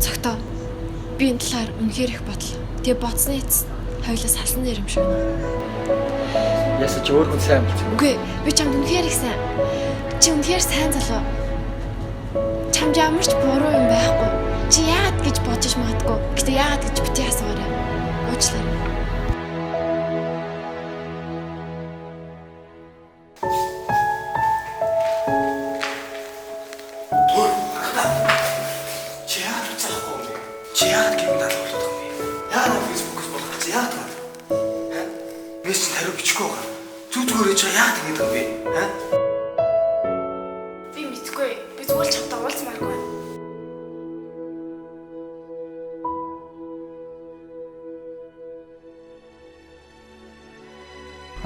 Цогтоо. Би энэ талаар үнэхээр их бодлоо. Тэгээ бодсны эцэст хоёулаа салсан дээр юм шиг байна. Ясаа чи өөр хүн сайн болчих. Үгүй, би чамд үнэхээр их сайн. Чи үнэхээр сайн залуу. Чамд ямар ч буруу юм байхгүй. Чи яагаад гэж бодож магадгүй. Гэтэ яагаад гэж бити асуугаарай. Уучлаарай. Чи яагаад уцаахгүй юм бэ? Чи яагаад гэрэн даалгавар болох юм бэ? Яагаад фэйсбүүкээс болох гэж яагаад вэ? Ха? Би чинь хариу бичихгүй байгаа. Зүг зүгээр хийж байгаа яагаад ингэж байгаа юм бэ? Ха? Би мэдгүй. Би зүгээр л чамтай уулзмааргүй байна.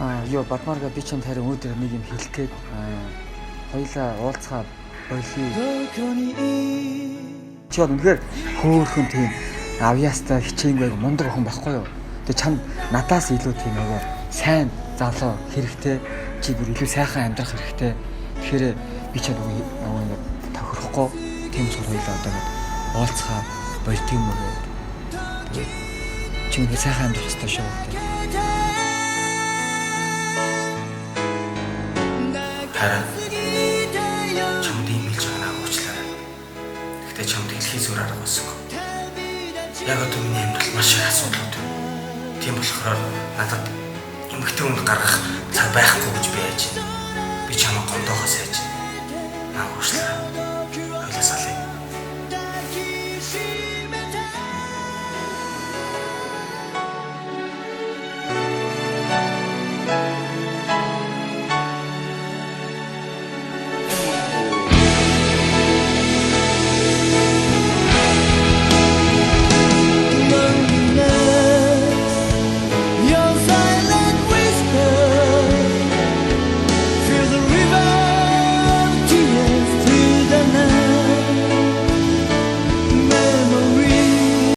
Аа ёо Бадмарга би чамд харин өнөөдөр нэг юм хэлэх гээд хоёлаа уулзгаа болиё. Чи бол үнэхээр хөөхөн тийм авьяастай хичээнгүй айгу мундаг охин байхгүй юу? Тэгээ чамд надаас илүү тийм айгу сайн залуу хэрэгтэй. Чи бүр илүү сайхан амьдрах хэрэгтэй. Тэгэхээр би чамд нөгөө нэг тохирохгүй тийм болохоор хоёлаа одоо ингээд уулзгаа болдго юм уу гэдэг. Тэгээд чи үнэхээр сайхан амьдрах ёстой шүү гэдэг. Хараа. Чамд ийм хэлж байгаа наа уучлаарай. Гэхдээ чамд хэлхээс өөр арга байсан. Яг одоо миний амьдрал маш их асуудлууд байна. Тийм болохоор надад эмэгтэй хүнд гаргах цаг байхгүй гэж би яаж байна. Би чамайг гомдоохоос айж байна. Наа уучлаарай.